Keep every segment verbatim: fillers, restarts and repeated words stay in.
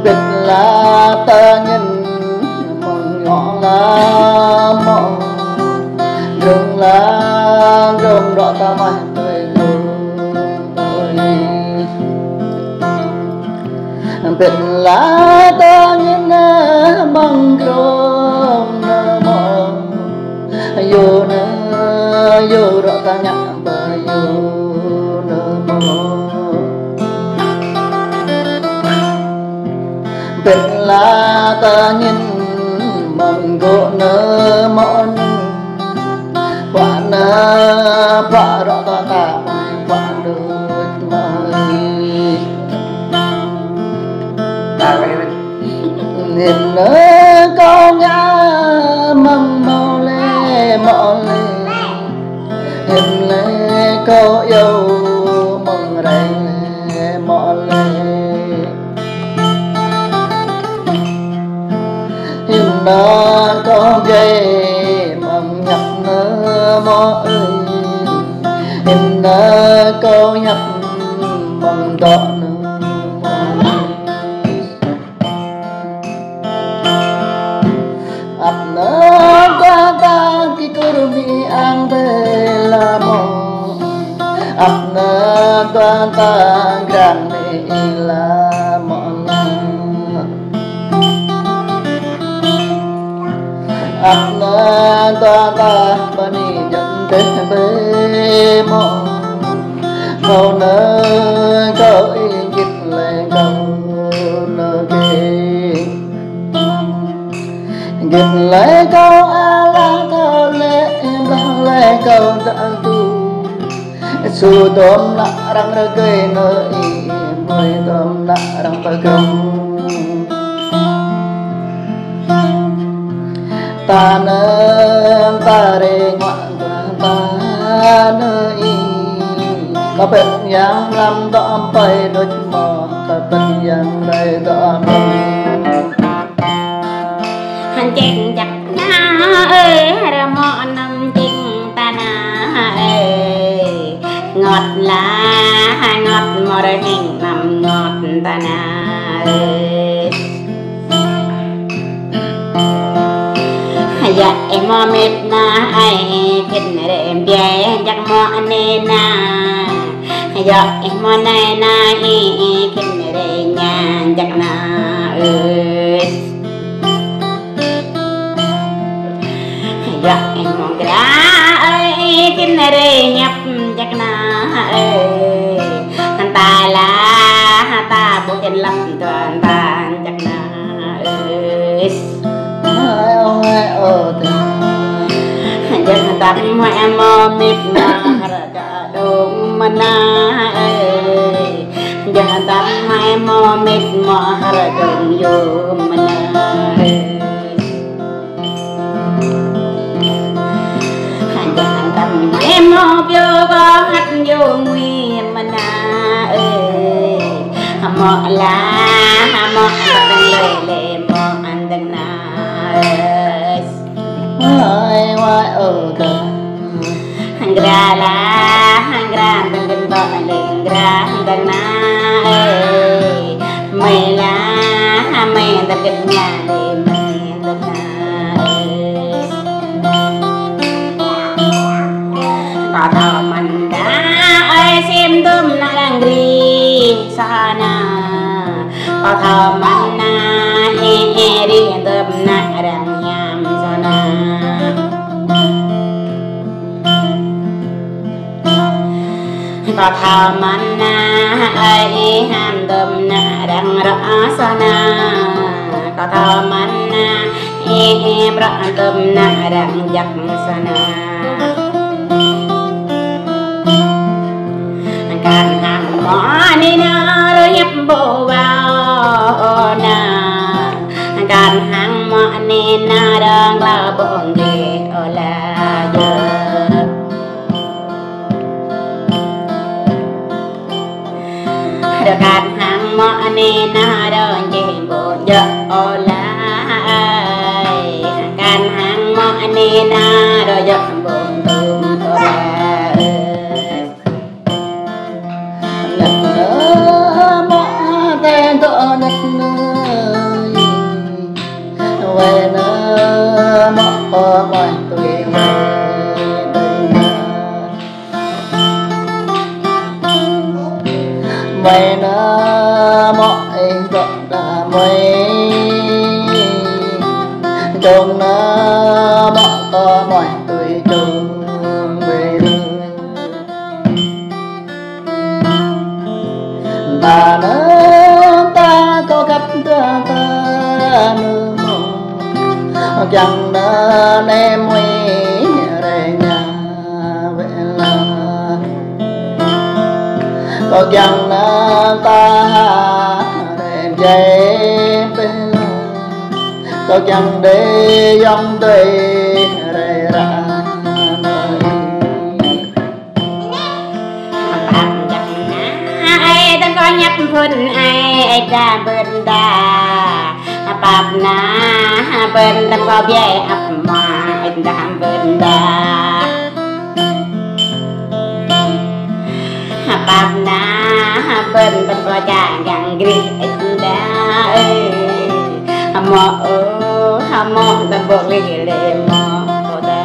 Bĭt la tơñin mơ̆ng ngŏ la mŏ, grong la grong rŏ ta mah tui grong tui. Bĭt la tơñin mơ̆ng grong nơ mŏ, yua nơ yua rŏ ta ñă pơ yua nơ mŏ. Bĭt la tơñin mơ̆ng gŏ nơ mŏ nơ, pă nơ pă rŏ ta ta pă đôč mă ơi. Hĭn nơ kâo ñă mơ̆ng mâo lĕ mŏ lĕ. Hĭn lĕ kâo iâu mơ̆ng rai lĕ mŏ lĕ. Hĭn nơ kâo djai mơ̆ng ñăp nơ mŏ ơi. Hĭn nơ kâo ñăp mơ̆ng dŏ nơ mŏ ơi. Ăp nơ dua ta ki kur mi ang bê la mŏ. Ăp nơ dua ta grang mi la mŏ la. Ăp nơ dua ta bơni jăn teh bê mŏ. Kâo nơ kâo ih git lĕ kâo nơ kê. Git lĕ kâo ala kâo lĕ, blah lĕ kâo dă tu. Su dôm lă arăng rơgơi nơ ih, ih ƀơi dôm lă arăng pơgrong. Ta nơ ta rê ngŏ ta nơ ih. Kâo pĕt yang lăm dŏ pơi đôč mơ̆, kâo pĕt yang rai dŏ mơ̆. Hăng ček jak na ơi, rơmŏ năm ček ta na ơi. Ngŏt la, ngŏt mơ̆ rơhing năm ngŏt ta na ơi. Yă ih mơ̆ mĭt na ơi, khĭn rê biă jak mơ̆ nê na. Yă ih mơ̆ nê na ih, khĭn rê ñă jak na ơi. Yă ih mơ̆ gra ơi, khĭn rê ñăp jak na ơi. Hăng ta la, hăng ta ƀu khĭn lăp tuan ta jak na ơi. Ơi ơi ơi ta. Hăng jak ta mơ̆ em mơ̆ mĭt na hơr dong mơna ơi. Jơh tam mai mơ̆ mĭt mơ̆ hơr dong yôm mơna ơi. Jơh tam mai mơ̆ pioh kơ hăt yôm ngui mơna ơi. Mơ̆ la mơ̆ hăt lĕ lĕ mơ̆ ăn dong na ơi. Wai wai ơ ta. Hăng gra la, hăng gra dong gĭt dŏ lĕ gra dong na ơi. Mơi la, mơi dong gĭt ñă lĕ mơi dong na ơi. Kâo thâo mơ̆n đa ơi, sim dum na đang gri sa na. Kâo thâo mơ̆n na ih, ih ri dum na arăng hiam sa na. Kâo thâo mơ̆n na ih, ih hiam dum na arăng rŏ sa na. Kâo thâo mơ̆n na ih, ih brŏ dum na arăng jak sa na. Kăn hăng mơ̆ nê na rơñăp ƀu wao na. Kăn hăng mơ̆ nê na rơnglao ƀu ngê ôh la yơh. Rơkăn hăng mơ̆ nê na rơñjeh ƀu djơ̆ ôh la ai. Kăn hăng mơ̆ nê na rơdjơ̆ ƀu dum ôh la ai. Năt nơ mơ̆ tê dŏ năt nơ. Mơi nơ mŏ kơ mơi tui mơi. Mơi nơ mŏ ih dŏ đa mơi. Čong nơ mŏ kơ mơi tui čong mơi. Ta nơ ta kơ găp ta ta nơ mŏ. Kiăng nơ ne mui re ña ve la. Kơ kiăng nơ ta ha re jai pe la. Kơ kiăng đe yong đe re ra. Pap jăk na, ơi, tơm kơ ñăp phun, ơi, ơi, đa bơ̆n đa. Pap na, bơ̆n tơm kơ biă ăp ma, ơi, đa bơ̆n đa. Pap na, bơ̆n tơm kơ čang kiăng grih, ơi, đa, ơi. Mŏ, ơ, mŏ, tơm kơ lih lih, mŏ, ơi, đa,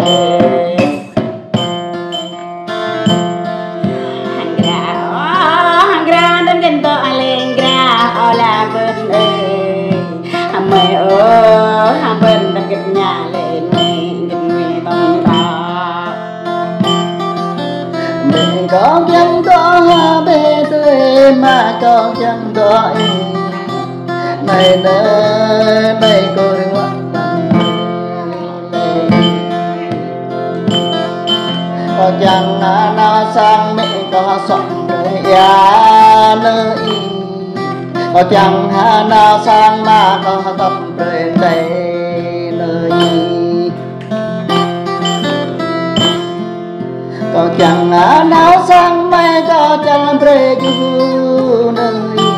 ơi. Hăng gra, ơ, hăng gra, đơ̆m gơ̆n tŏ lĕ gra, ơ la bơ̆n ơi. Mơi ơ, bơ̆n đơ̆m gơ̆n ña lĕ mơi, gơ̆n mơi tŏng tŏ. Mơi kơ kiăng tŏ ha bê tơi, mơi kơ kiăng tŏ ih. Mơi nơ, mơi kơ rơngot. Kơ kiăng ha nao sang mơi kơ sŏk brơi ia nơ ih. Kơ kiăng ha nao sang mơi kơ tŏp brơi tơi nơ ih. Kơ kiăng ha nao sang mơi kơ čang brơi ju nơ ih.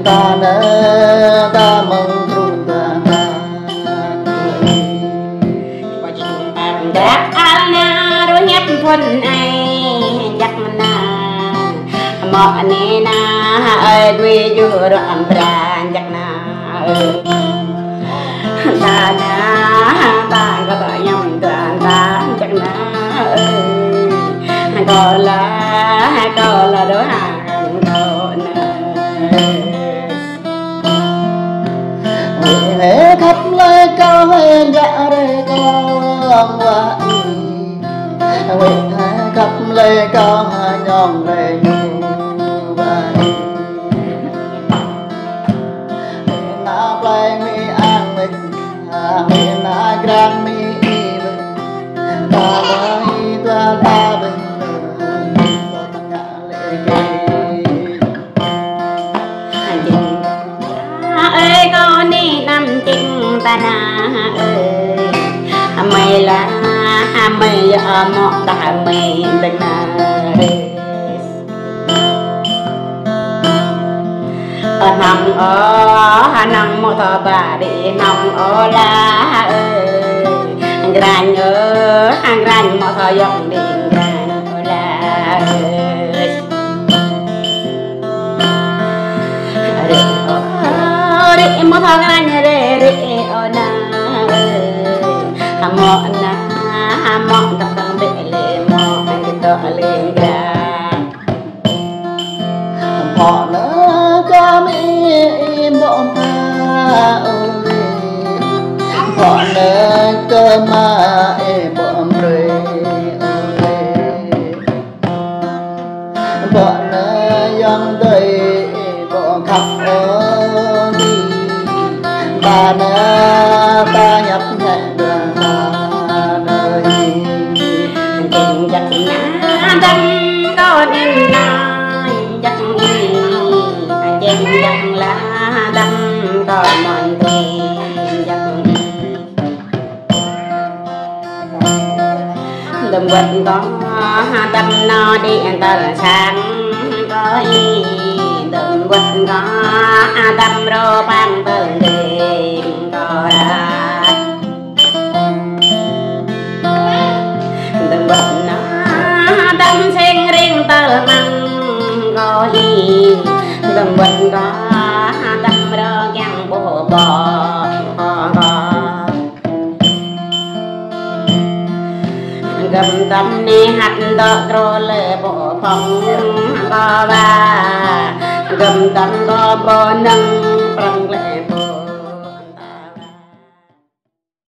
Ta nơ ta mơ̆ng trun ta ta. Dak al na ruh ñăp phun ai jăk na. Mŏ ne na ai dui ju ruh am bra jăk na. Ta na ta kơ ta ñăm ta ta jăk na. Kơ la kơ la ruh hăng kơ na. Huĭ hĕ khăp lơi kâo hĕ djă rai kâo wa ih. Huĭ hĕ khăp lơi kâo hĕ ñong rai ñu wa ih. Huĭ na plơi mi ang huĭ, huĭ na grang mi ih huĭ. Ta bai ta ta bai. Ơi, kâo ni năm chính ta na ơi. Mơi la, mơi yơ mŏ ta mơi dơ̆ng na ơi. Ơ năm ơ, năm mŏ thơ ba đi năm ơ la ơi. Grañ ơ, grañ mŏ thơ yŏng đi grañ ơ la ơi. Rĭ ơ, rĭ mŏ thâo ngă rĭ, rĭ ơ na ơi. Hmâo na, hmâo tơ̆k tơ̆ng bĕ lĕ mŏ, tơ̆k tơ̆k lĕ gra. Hmâo na kơ mĭ ih mŏ pha ơi. Hmâo na kơ mă ih mŏ brơi ơi. Bơ nơ yŏng dơi bơ khăp ơ ni. Bơ nơ ta ñăp ñĕ bơ ta nơ hi. Jing jăk na dăm kơ nin na jăk ni. Jing jăk la dăm kơ mon ti jăk ni. Dơ̆m wơ̆t kơ ha dăm nao đĭ tơl sang kơ ih. Dơ̆m wơ̆t kơ ha dăm rơpang tơl đĭ kơ ră. Dơ̆m wơ̆t kơ ha dăm seng ring tơl măng kơ ih. Dơ̆m wơ̆t kơ ha dăm rơkiăng ƀô̆ ƀô̆. Gơm tơm ne hăt dŏ krô lĕ pô phŏng kơ wa. Gơm tơm kơ pô nâng prăng lĕ